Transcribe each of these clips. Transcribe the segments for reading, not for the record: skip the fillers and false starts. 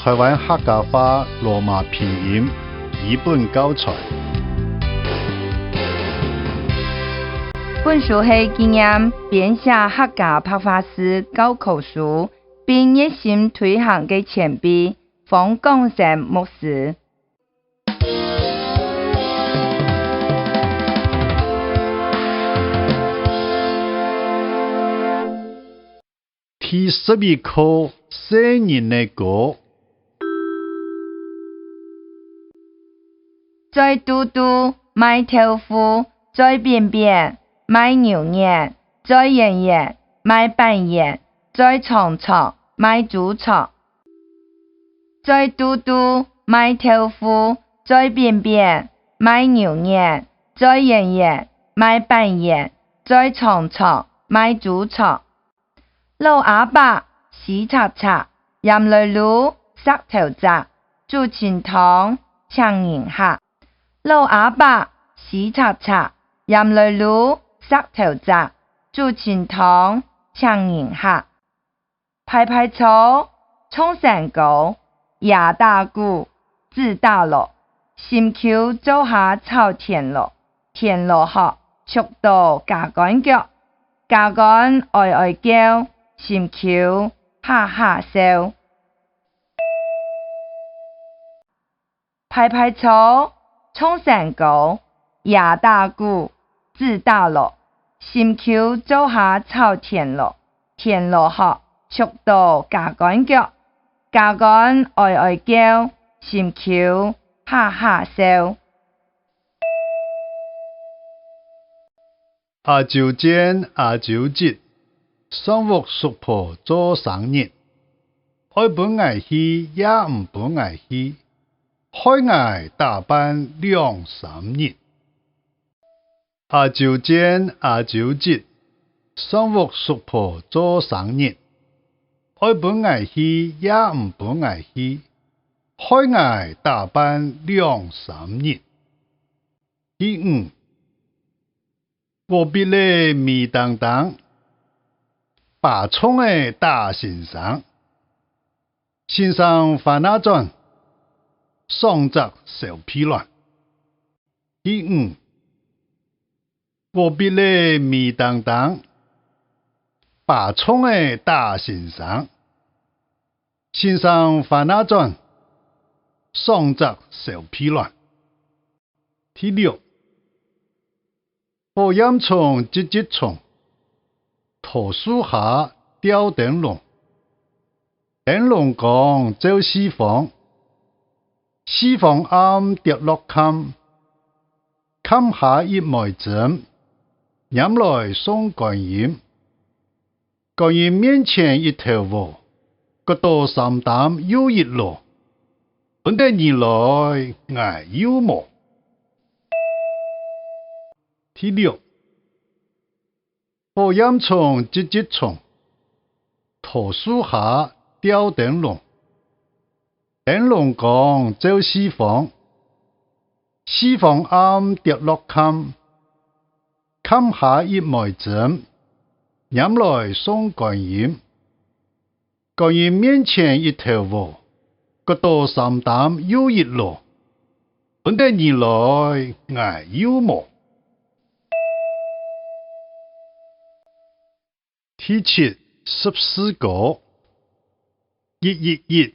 台灣客家話羅馬拼音基本教材。本書係紀念編寫客家白話詩教科書並熱心推行的前輩方廣生牧師。第十一課聖人的歌。在嘟嘟賣豆腐，在扁扁賣牛肉，在圓圓賣板鹽，在長長賣豬腸。在嘟嘟賣豆腐，在扁扁賣牛肉，在圓圓賣板鹽，在長長賣豬腸。老阿伯死擦擦，飲來滷石頭鍘，煮清湯請人客。老阿伯死擦擦，飲來滷石頭鍘，煮清湯請人客。排排坐，唱山歌，爺打鼓，子打鑼，深秋做下炒田螺，田螺殼，速度加趕腳，加趕哀哀叫。深秋哈哈笑，排排坐，唱山歌，爺打鼓，子打鑼，深秋做下炒田螺，田螺殼，速度加趕腳，加趕哀哀叫，深秋哈哈笑。亞洲煎，亞洲節。雙屋叔婆做生日，愛分𠊎去也毋分𠊎去，害𠊎打扮兩三日。亞洲煎，亞洲節，雙屋叔婆做生日，愛分𠊎去也毋分𠊎去，害𠊎打扮兩三日。第五，我筆咧迷當當。把葱的大先生，先生煩仔轉，雙隻小屁卵。第五，我筆咧迷當當，把葱的大先生，先生煩仔轉，雙隻小屁卵。第六，火焰蟲節節衝。桃樹下吊燈籠，燈籠光照四方，四方暗跌落坎，坎下一枚針，拈來送觀音，觀音面前一頭霧，各多三擔又一籮，分得你來𠊎有無？第六。火焰蟲節節衝，桃樹下吊燈籠，燈籠光照四方，四方暗跌落坎，坎下一枚針，拈來送觀音，觀音面前一頭霧，各多三擔又一籮，分得你來𠊎有無？第七十四個，一一一，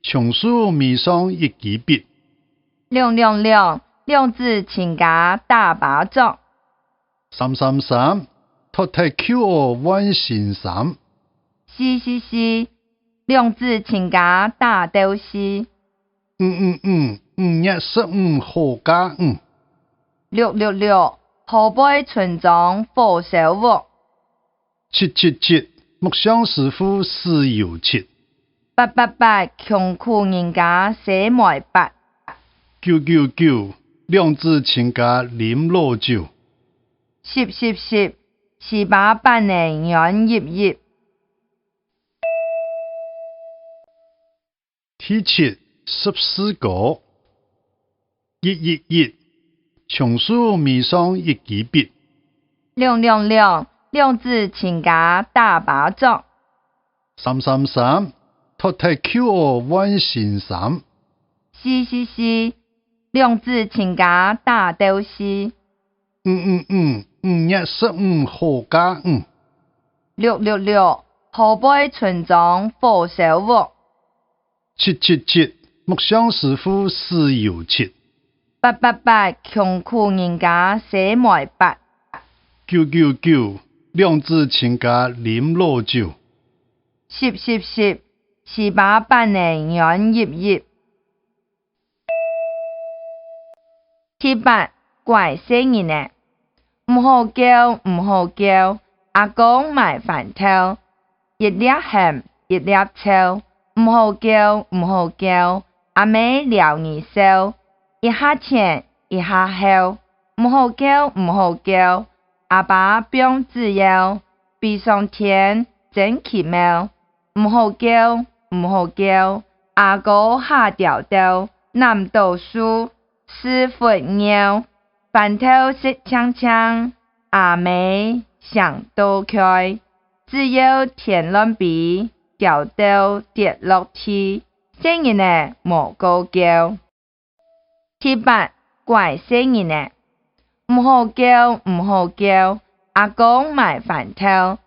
松鼠迷上一支筆。兩兩兩，兩子親家打麻將。三三三，脫體 Q 哦萬心三。四四四，兩子親家打鬥士。五五五，五月十五好佳五。六六六，河背村莊火燒屋。七七七，木匠師傅死油漆。八八八，窮苦人家洗煤八。九九九，兩子親家啉老酒。十十十，糍粑拌的軟入入。第七十四個，一一一，松鼠迷上一支筆。兩兩兩。兩子親家打麻將。三三三，脫體扣學滿身衫。四四四，兩子親家打鬥士。五五五，5月15好佳五。六六六，河背村莊火燒屋。七七七，木匠師傅十有七。八八八，窮苦人家洗煤八。999，兩子親家啉老酒。10、10、10，18板的軟入入。第八，怪細人的，毋好叫，毋好叫，阿公賣番頭，一粒鹹，一粒臭，毋好叫，毋好叫，阿妹撩你笑，一下前，一下後，毋好叫，毋好叫，阿爸綁紙鷂，飛上天，真奇妙，毋好叫，毋好叫，阿哥下條兜，南斗樹。四佛尿，飯頭濕槍槍，阿妹想倒開，只有田亂比，條兜跌落地，細人的無夠叫。第八，怪細人的，毋好叫，毋好叫，阿公賣番頭，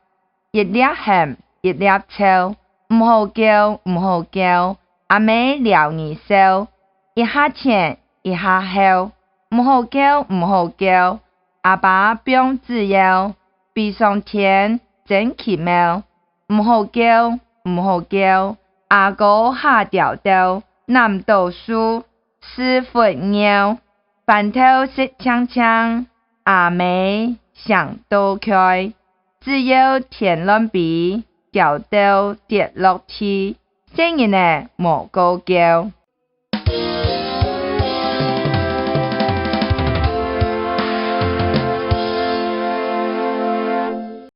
一粒鹹，一粒臭，毋好叫，毋好叫，阿妹撩你笑，一下前，一下後，毋好叫，毋好叫，阿爸綁紙鷂，飛上天，真奇妙。毋好叫，毋好叫，阿哥下條兜，南斗樹，四佛尿，飯頭濕槍槍，阿妹想倒開，只有田亂飛，條兜跌落地，細人的無夠叫。